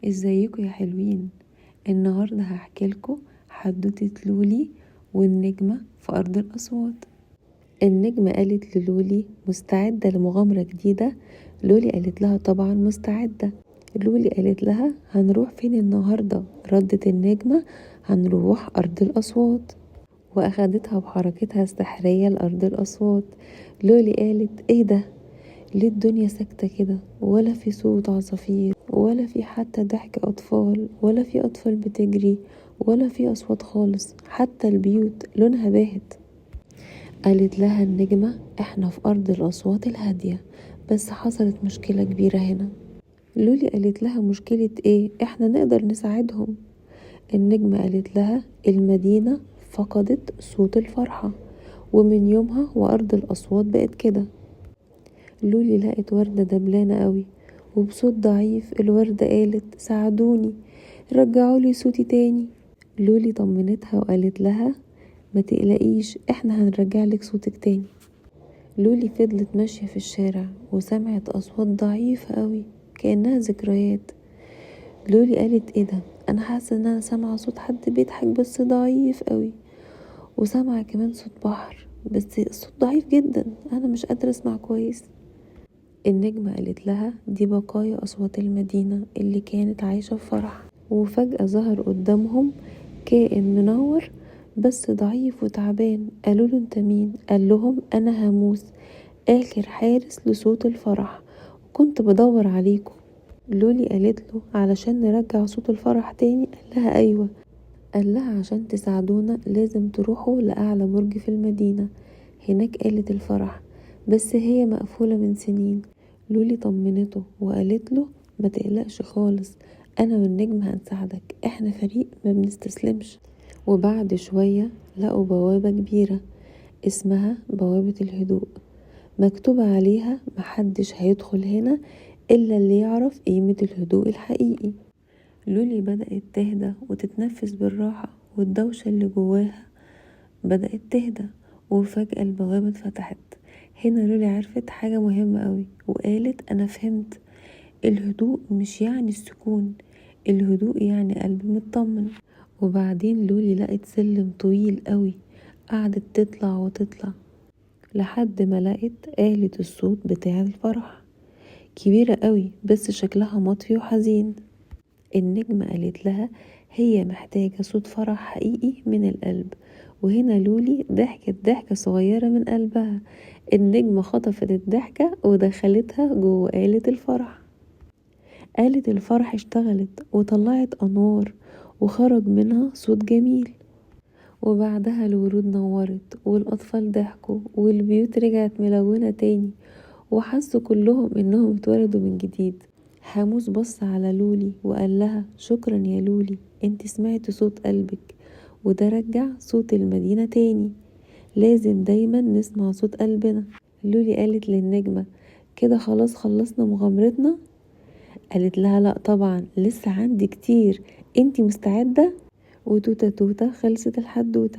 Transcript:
ازيكم يا حلوين؟ النهاردة هحكي لكم حدوتة لولي والنجمة في أرض الأصوات. النجمة قالت للولي مستعدة لمغامرة جديدة؟ لولي قالت لها طبعا مستعدة. لولي قالت لها هنروح فين النهاردة؟ ردت النجمة هنروح أرض الأصوات، وأخدتها بحركتها السحرية لأرض الأصوات. لولي قالت ايه ده؟ ليه الدنيا ساكتة كده؟ ولا في صوت عصافير، ولا في حتى ضحك أطفال، ولا في أطفال بتجري، ولا في أصوات خالص، حتى البيوت لونها باهت. قالت لها النجمة احنا في أرض الأصوات الهادية، بس حصلت مشكلة كبيرة هنا. لولي قالت لها مشكلة ايه؟ احنا نقدر نساعدهم. النجمة قالت لها المدينة فقدت صوت الفرحة، ومن يومها وأرض الأصوات بقت كده. لولي لقت وردة دبلانة قوي، وبصوت ضعيف الوردة قالت ساعدوني، رجعولي صوتي تاني. لولي طمنتها وقالت لها ما تقلقيش، احنا هنرجع لك صوتك تاني. لولي فضلت ماشية في الشارع وسمعت أصوات ضعيفة قوي كأنها ذكريات. لولي قالت ايه ده؟ انا حاسة ان انا سامعة صوت حد بيضحك بس ضعيف قوي، وسامعة كمان صوت بحر بس الصوت ضعيف جدا، انا مش قادرة اسمع كويس. النجمة قالت لها دي بقايا أصوات المدينة اللي كانت عايشة في فرح. وفجأة ظهر قدامهم كائن منور بس ضعيف وتعبان. قالوا له انت مين؟ قال لهم انا هاموس، آخر حارس لصوت الفرح، وكنت بدور عليكم. لولي قالت له علشان نرجع صوت الفرح تاني؟ قال لها ايوه. قال لها عشان تساعدونا لازم تروحوا لأعلى برج في المدينة، هناك آلة الفرح بس هي مقفولة من سنين. لولي طمنته وقالت له ما تقلقش خالص، انا والنجم هنساعدك، احنا فريق ما بنستسلمش. وبعد شوية لقوا بوابة كبيرة اسمها بوابة الهدوء، مكتوب عليها محدش هيدخل هنا إلا اللي يعرف قيمة الهدوء الحقيقي. لولي بدأت تهدى وتتنفس بالراحة، والدوشة اللي جواها بدأت تهدى، وفجأة البوابة اتفتحت. هنا لولي عرفت حاجة مهمة قوي وقالت أنا فهمت، الهدوء مش يعني السكون، الهدوء يعني قلب مطمن. وبعدين لولي لقت سلم طويل قوي، قعدت تطلع وتطلع لحد ما لقت آلة الصوت بتاع الفرح، كبيرة قوي بس شكلها مطفي وحزين. النجمة قالت لها هي محتاجة صوت فرح حقيقي من القلب. وهنا لولي ضحكت ضحكة صغيرة من قلبها. النجمة خطفت الضحكة ودخلتها جوه آلة الفرح. آلة الفرح اشتغلت وطلعت أنوار وخرج منها صوت جميل. وبعدها الورود نورت والأطفال ضحكوا والبيوت رجعت ملونة تاني، وحسوا كلهم إنهم اتولدوا من جديد. هاموس بص على لولي وقال لها شكرا يا لولي، انت سمعت صوت قلبك وده رجع صوت المدينة تاني، لازم دايما نسمع صوت قلبنا. لولي قالت للنجمة كده خلاص خلصنا مغامرتنا؟ قالت لها لا طبعا لسه عندي كتير، انت مستعدة؟ وتوتة توتة خلصت الحدوتة.